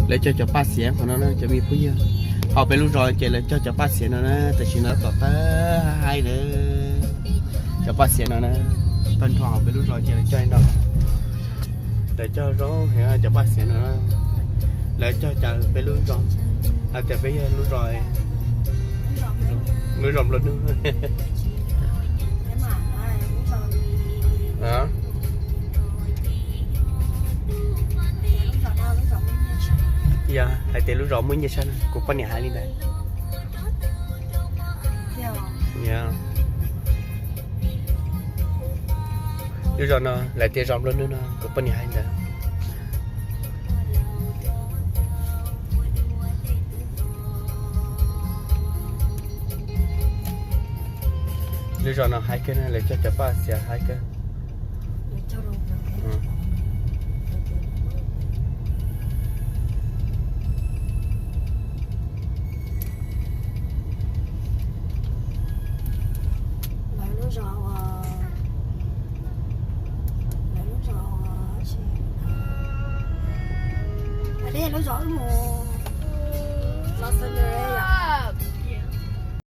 Lawv cog cov paj xiav qhov no na cov me phooj ywg. Hauv peb lub zos ces lawv cog cov paj xiav no na, tam sim no tom tag haib na. Cov paj xiav no na, tag nrho hauv peb lub zos ces lawv cog li no. Lawv cog zoo heev cov paj xiav no na. Lawv cog cas peb lub zos, hais tias peb yog lub zos, lub zos nplua nuj. Yog hais tias lub zos muaj nyiaj tshaj no kuv poj niam hais li ntawd. Yog, lub zos no lawv tias zos nplua nuj no kuv poj niam hais li ntawd. Lub zos no haib kawg na, lawv cog cov paj xiav haib kawg. Lub zos wb mus los xwb li yom.